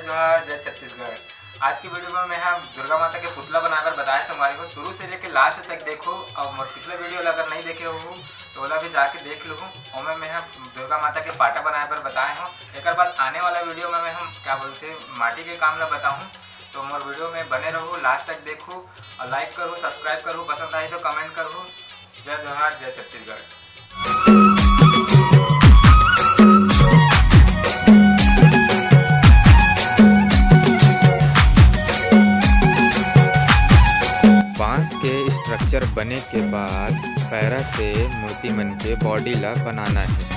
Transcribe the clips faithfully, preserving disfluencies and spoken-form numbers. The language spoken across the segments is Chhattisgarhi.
जोहार, जय छत्तीसगढ़। आज के वीडियो में मैं हम दुर्गा माता के पुतला बनाए बर बताए संगवारी हो, शुरू से लेके लास्ट तक देखो। और मोर पिछला वीडियो ला अगर नहीं देखे हो तो ओला भी जाके देख लूहू। ओमे मैं हम दुर्गा माता के पाटा बनाए बर बताए हो। एकर बाद आने वाला वीडियो में मैं हम क्या बोलते माटी के काम ला बताहूँ। तो मोर वीडियो में बने रहू, लास्ट तक देखू और लाइक करू, सब्सक्राइब करू, पसंद आए तो कमेंट करू। जय जोहार, जय छत्तीसगढ़। बांस के स्ट्रक्चर बने के बाद पैरा से मूर्ति मन के बॉडी ला बनाना हे।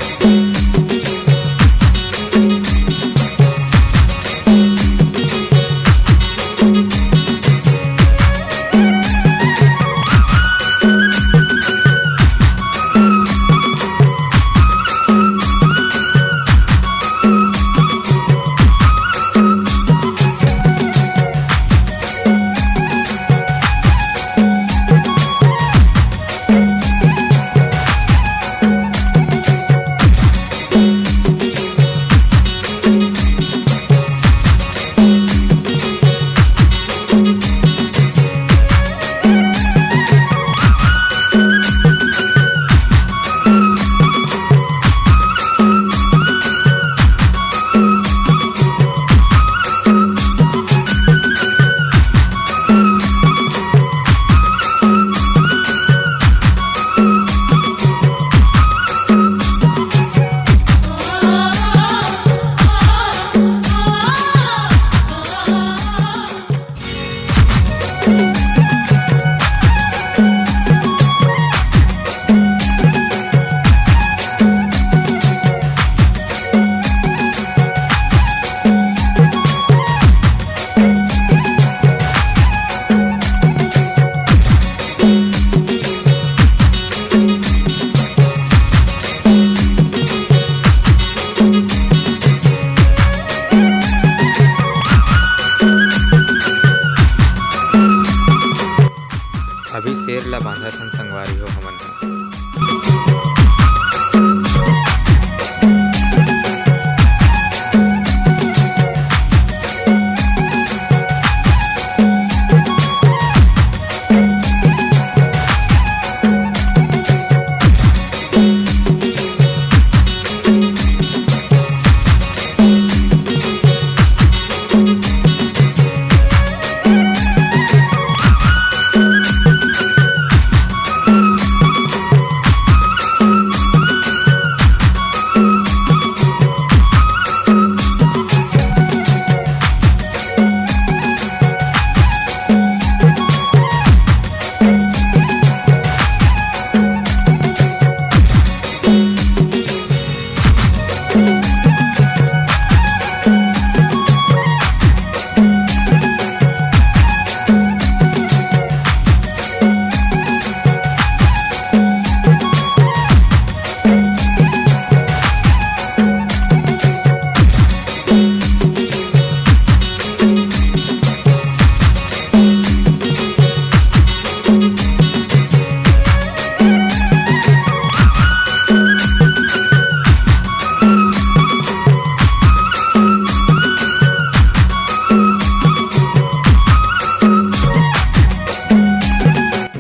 अभी शेर ला बांधत हन संगवारी हो हमन ह।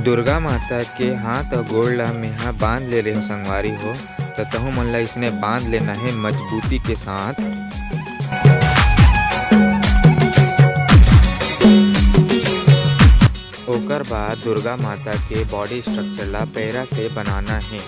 दुर्गा माता के हाथ अउ गोड़ ला मेहा बांध ले रेहो संगवारी हो, त तहु मन ला इसने बांध लेना हे मजबूती के साथ। ओकर बाद दुर्गा माता के बॉडी स्ट्रक्चर ला पैरा से बनाना हे।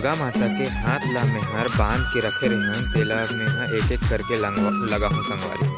दुर्गा माता के हाथ ला मेहर बांध के रखे रेहेंव, तेला मेंह एक-एक करके लंगवा-, लगाहूं संगवारी।